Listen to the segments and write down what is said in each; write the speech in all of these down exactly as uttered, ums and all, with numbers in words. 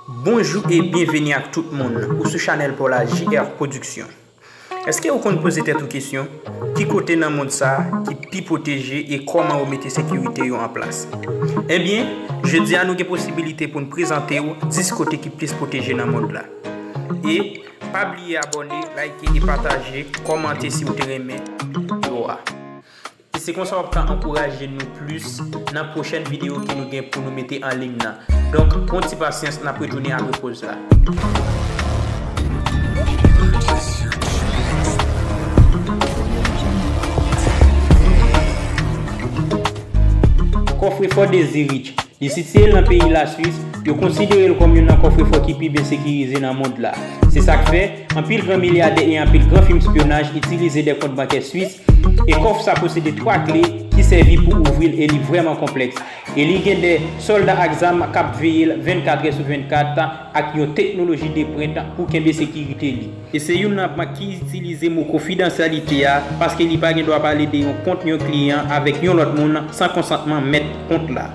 Bonjou e byenveni ak tout moun. Ou sou chanèl pa w la, J R Production. Èske ou konn poze tèt ou kesyon? Ki kote nan mond sa a ki pi pwoteje e kòman yo mete sekirite yo an plas? Ebyen, jodi a nou gen posibilite pou n prezante w dis kote ki plis pwoteje nan mond la. E pa bliye abòne, like e pataje, kòmante si w te renmen videyo a. E se konsa w ap ka ankouraje nou plis nan pwochèn videyo ke nou gen pou nou mete an liy nan. Donk, pran ti pasyans, n ap retounen apre poz la. Kòfrefò de Zurich. Li sitiye l nan peyi Laswis, yo konsidere l kòm youn nan kòfrefò ki pi byen sekirize nan mond la. Se sa k fè, anpil gran milyadè e anpil gran fim spyonaj itilize de kont bankè swis, e kòf sa posede twa kle ki sèvi pou ouvri l e li vrèman konplèks. E li gen de sòlda ak zam k ap veye l vennkat è sou vennkat ak yon teknoloji de prent pou kenbe sekirite li. E se youn nan bank ki itilize mo konfidansyalite a, paske li pa gen dwa pale de yon kont yon kliyan avèk yon lòt moun san konsantman mèt kont la.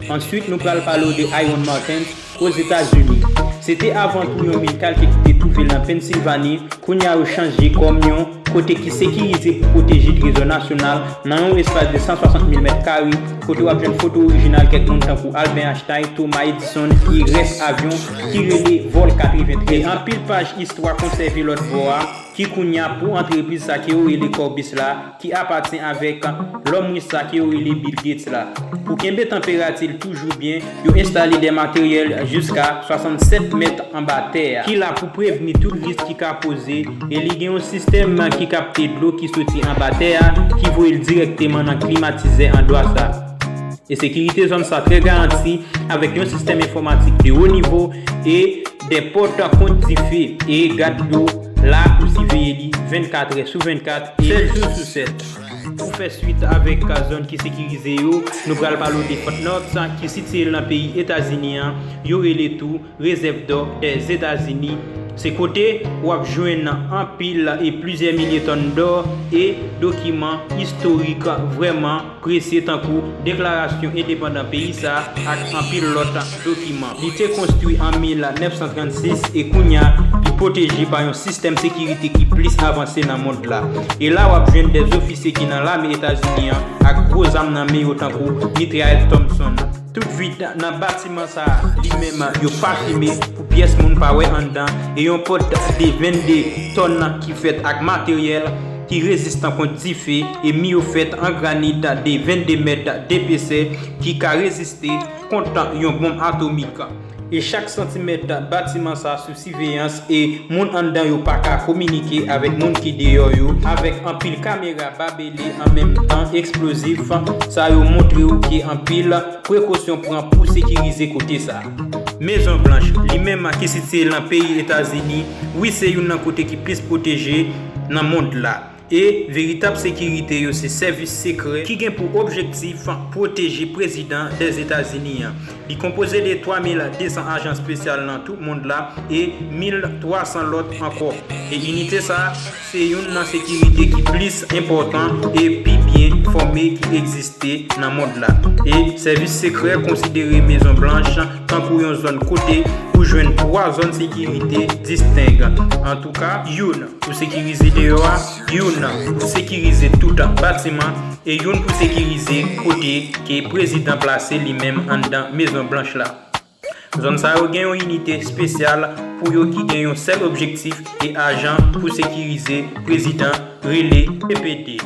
Answit, nou pral pale w de Iron Mountain, Ozetazini. Se te avan tou yon min kalke ki te twouve l nan Pennsilvani, kounye a yo chanje kòm yon kote ki sekirize pou pwoteje trezò nasyonal nan yon espas de san swasant mil mèt kare, kote w ap jwenn foto orijinal kèk moun tankou Albert Einstein, Thomas Edison e rès avyon ki rele Vol katreventrèz. E anpil paj istwa konsève lòt bò a, ki kounye a pou antrepriz sa ke yo rele Corbis la, ki apatyen avèk lòm ris sa ke yo rele Bill Gates la. Pou kenbe tanperati l toujou byen, yo enstale de materyèl jiska swasannsèt mèt anba tè a, ki la pou prevni tout risk ki ka poze, e li gen yon sistèm ki kapte dlo ki soti anba tè a, ki voye l dirèkteman nan klimatizè andwa sa. E sekirite zòn sa trè garanti avèk yon sistèm enfòmatik de wo nivo e de pòt kont dife e gad yo la pou siveye li vennkat è sou vennkat e sèt jou sou sèt. Pou fè swit avèk zòn ki sekirize yo, nou pral pale w de Fort Knox ki sitiye l nan peyi Etazini an, yo rele tou Réserve d'or des États-Unis. Se kote w ap jwenn anpil e plizyè milye tòn dò e dokiman istorik vrèman presye tankou Deklarasyon Endepandan peyi sa a ak anpil lòt dokiman. Li te konstwi an mil nèf san trannsis e kounye a li pwoteje pa yon sistèm sekirite ki plis avanse nan mond la. E la w ap jwenn de zofisye ki nan lame Etazini an ak gwo zam nan men yo tankou mitrayèt Thompson. Tout vit nan batiman sa a, li menm, yo pafime pou pyès moun pa wè anndan, e yon pòt de vennde tòn ki fèt ak materyèl ki rezistan kont dife e mi yo fèt an granit de vennde mèt depesè ki ka reziste kont yon bonm atomik. E chak santimèt batiman sa sou siveyans e moun anndan yo pa ka kominike avèk moun ki deyò yo, avèk anpil kamera babele an menm tan eksplozif sa yo montre w ke anpil prekosyon pran pou sekirize kote sa. Mezon Blanch, li menm ki sitiye nan peyi Etazini, wi se youn nan kote ki plis pwoteje nan mond la. E veritab sekirite yo se sèvis sekrè ki gen pou objektif pwoteje prezidan Dèzetazini an. Li konpoze de twa mil de san ajan espesyal nan tout mond la e mil twa san lòt ankò. E inite sa a se youn nan sekirite ki plis enpòtan e pi byen fòme ki egziste nan mond la. E sèvis sekrè konsidere Mezon Blanch tankou yon zòn kote ou jwenn twa zòn sekirite disteng. Antouka, youn pou sekirize deyò a, youn pou sekirize tout batiman, e youn pou sekirize kote ke prezidan plase li menm anndan Mezon Blanch la. Zòn sa yo gen yon inite espesyal pou yo ki gen yon sèl objektif e ajan pou sekirize prezidan rele P P D.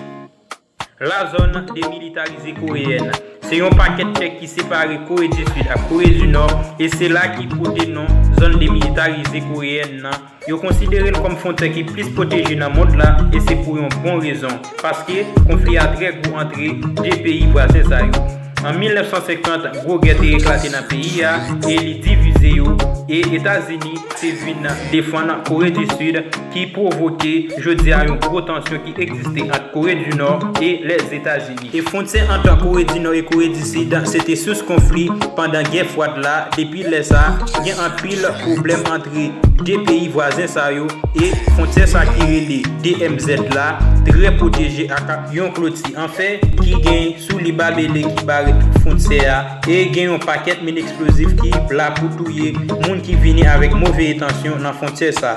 La zone démilitarisée coréenne. Se yon pakèt tè ki separe Kore di Sid ak Kore di Nò, e se la ki pote non zòn demilitarize koreyèn nan. Yo konsidere l kòm fwontyè ki plis pwoteje nan mond la, e se pou yon bon rezon, paske konfli a trè gwo antre de peyi vwazen sa yo. An mil nèf san senkant, gwo gè te eklate nan peyi a, e li divize yo, e Etazini te vin defann Kore di Sid, ki pwovoke jodi a yon gwo tansyon ki egziste ant Kore di Nò e Lèzetazini. E fwontyè ant Kore di Nò e Kore di Sid se te sous konfli pandan Gè Fwad la. Depi lè sa, gen anpil pwoblèm antre de peyi vwazen sa yo, e fwontyè sa ki rele D M Z la, trè pwoteje ak yon kloti an fè ki gen sou li babele ki bare tout fwontyè a, e gen yon pakèt min eksplozif ki la pou touye moun ki vini avèk move entansyon nan fwontyè sa.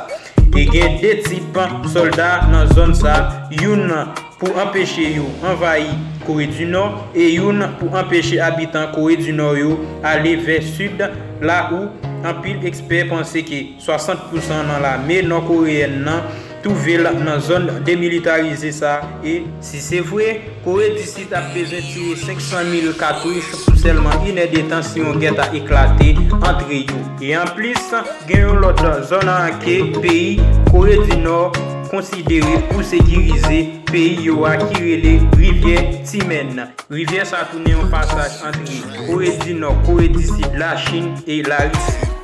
E gen de tip sòlda nan zòn sa, youn pou anpeche yo anvayi Kore di Nò e youn pou anpeche abitan Kore di Nò yo ale vè sid, la ou anpil ekspè panse ke swasant pousan nan lame nò-koreyèn nan twouve l nan zòn demilitarize sa, e si se vre, Kore di Sid ap bezwen tire senk san mil katouch pou sèlman inèdtan si yon gè ta eklate antre yo. E anplis, gen yon lòt zòn ke peyi Kore di Nò konsidere pou sekirize peyi yo a ki rele Rivyè Timèn. Rivyè sa tounen yon pasaj antre Kore di Nò, Kore di Sid, Lachin e Larisi.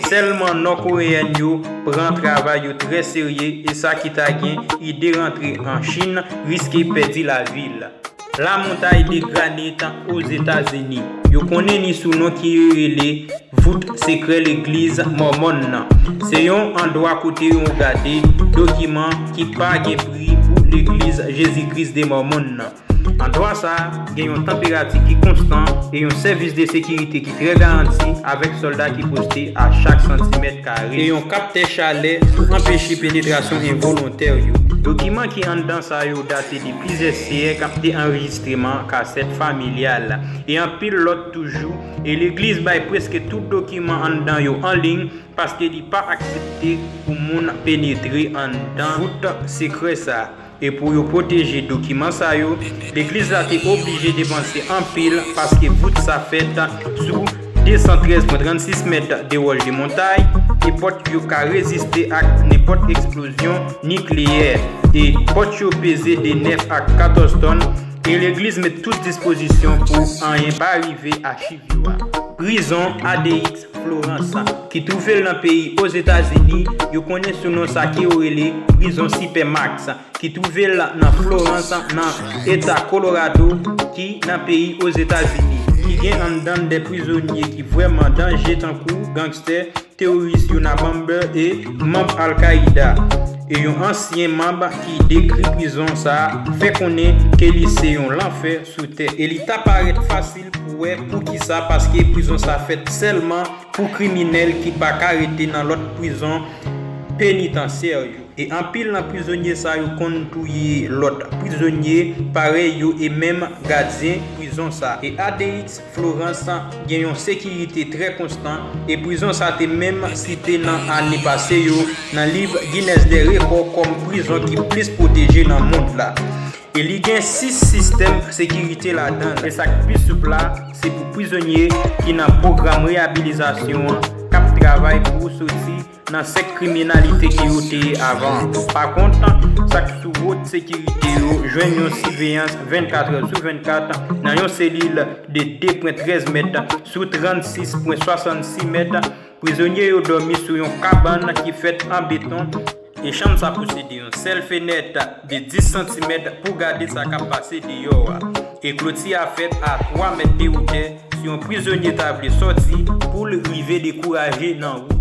Sèlman nò-koreyèn yo pran travay yo trè serye, e sa ki ta gen ide rantre an Chin riske pèdi lavi l. Lamontay de Granit Ozetazini, yo konnen li sou non ki rele vout sekrè legliz Mòmon nan. Se yon andwa kote yo gade dokiman ki pa gen pri pou legliz Jezi Kris de Mòmon nan. Andwa sa a gen yon tanperati ki konstan e yon sèvis de sekirite ki trè garanti, avèk sòlda ki poste a chak santimèt kare e yon kaptè chalè pou anpeche penetrasyon envolontè yo. Dokiman ki anndan sa yo date de plizyè syèk de anrejistreman kasèt familyal e anpil lòt toujou, e legliz bay prèske tout dokiman anndan yo an liy paske li pa aksepte pou moun penetre anndan vout sekrè sa a. E pou yo pwoteje dokiman sa yo, legliz la te oblije depanse anpil paske vout sa fèt sou de san trèz pwen trannsis mèt de wòch de montay, e pòt yo ka reziste ak nenpòt eksplozyon nikleyè, e pòt yo peze de nèf ak katòz tòn, e legliz met tout dispozisyon pou anyen pa rive achiv yo a. Prizon A D X Florence, ki twouve l nan peyi Ozetazini, yo konnen sou non sa ke yo rele prizon Supermax, ki twouve l nan Florence, nan eta Colorado, ki nan peyi Ozetazini, ki gen anndan l de prizonye ki vrèman danje tankou gangstè, teworis Unabomber e manm Al-Qaeda. E yon ansyen manm ki dekri prizon sa a fè konnen ke li se yon lanfè sou tè. E li ta parèt fasil pou wè poukisa, paske prizon sa fèt sèlman pou kriminèl ki pa ka rete nan lòt prizon penitansye yo. E anpil nan prizonye sa yo konn touye lòt prizonye parèy yo e menm gadyen prizon sa. E A D X Florence gen yon sekirite trè konstan, e prizon sa te menm site nan ane pase yo nan liv Guinness des Records kòm prizon ki plis pwoteje nan mond la. E li gen sis sistèm sekirite ladan l. E sa k pi soup la, se pou prizonye ki nan pwogram reyabilizasyon an k ap travay pou soti nan sèk kriminalite ke yo te ye avan an. Pakont, sa k sou wot sekirite yo jwenn yon siveyans vennkat è sou vennkat nan yon selil de de pwen trèz mèt sou trannsis pwen swasannsis mèt. Prizonye yo dòmi sou yon kabann ki fèt an beton, e chanm sa posede yon sèl fenèt de dis santimèt pou gade sa k ap pase deyò a. E kloti a fèt a twa mèt de wotè. Si yon prizonye ta vle sòti pou l rive dekouraje nan wout.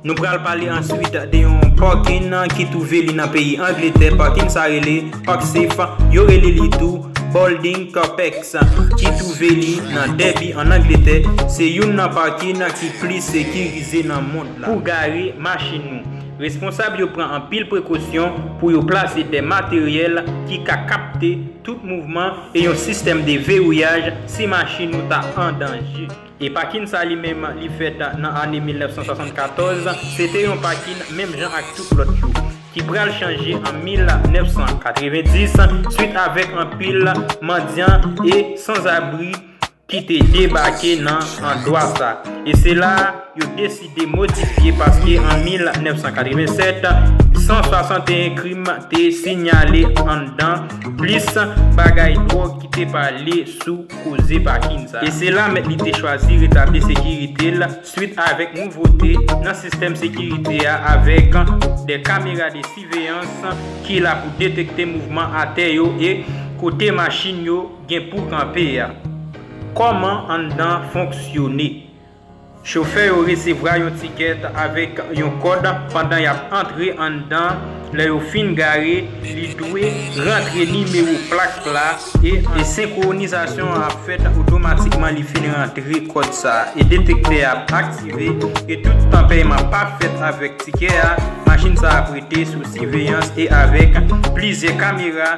Nou pral pale answit de yon parking ki twouve li nan peyi Angletè. Parking sa rele Park Safe, yo rele li tou Building Complex, ki twouve li nan Derby an Angletè. Se youn nan parking ki plis sekirize nan mond la pou gare machin ou. Responsab yo pran anpil prekosyon pou yo plase de materyèl ki ka kapte tout mouvman e yon sistèm de vewouyaj si machin ou ta an danje. E parking sa li menm, li fèt nan ane mil nèf san swasannkatòz, se te yon parking menm jan ak tout lòt yo, ki pral chanje an mil nèf san katrevenndis, swit avèk anpil mandyan e sanzabri ki te debake nan andwa sa. E se la yo deside modifye, paske an mil nèf san katrevennsèt, san swasanteyen krim te sinyale anndan, plis bagay dwòg ki te pale sou koze parking sa. E se la mèt li te chwazi retabli sekirite l swit avèk nouvote nan sistèm sekirite a, avèk de kamera de siveyans ki la pou detekte mouvman atè yo e kote machin yo gen pou kanpe a. Kòman anndan fonksyone? Chofè yo resevwa yon tikèt avèk yon kòd pandan y ap antre anndan Lè yo fin gare, li dwe rantre nimewo plak la e, e senkwonizasyon an ap fèt otomatikman li fin rantre kòd sa a. E detektè a ap aktive e tout tan pèyman pa fèt avèk tikè a, machin sa a ap rete sou siveyans e avèk plizyè kamera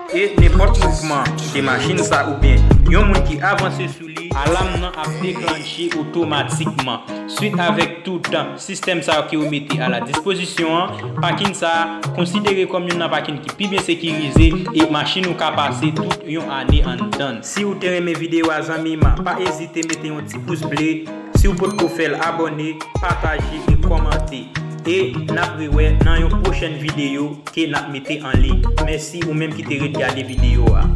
e nenpòt mouvman de machin sa oubyen yon moun ki avanse sou li, alam nan ap deklanche otomatikman. Swit avèk tout sistèm sa yo ke yo mete a la dispozisyon an, pakin sa a konsidere kòm youn nan pakin ki pi byen sekirize e machin ou ka pase tout yon ane anndan. Si w te renmen videyo a zanmi m, pa ezite mete yon ti pous ble. Si w potko fè l, abòne, pataje e kòmante. E n ap rewè nan yon pwochèn videyo ke n ap mete an liy. Mèsi ou menm ki te ret gade videyo a.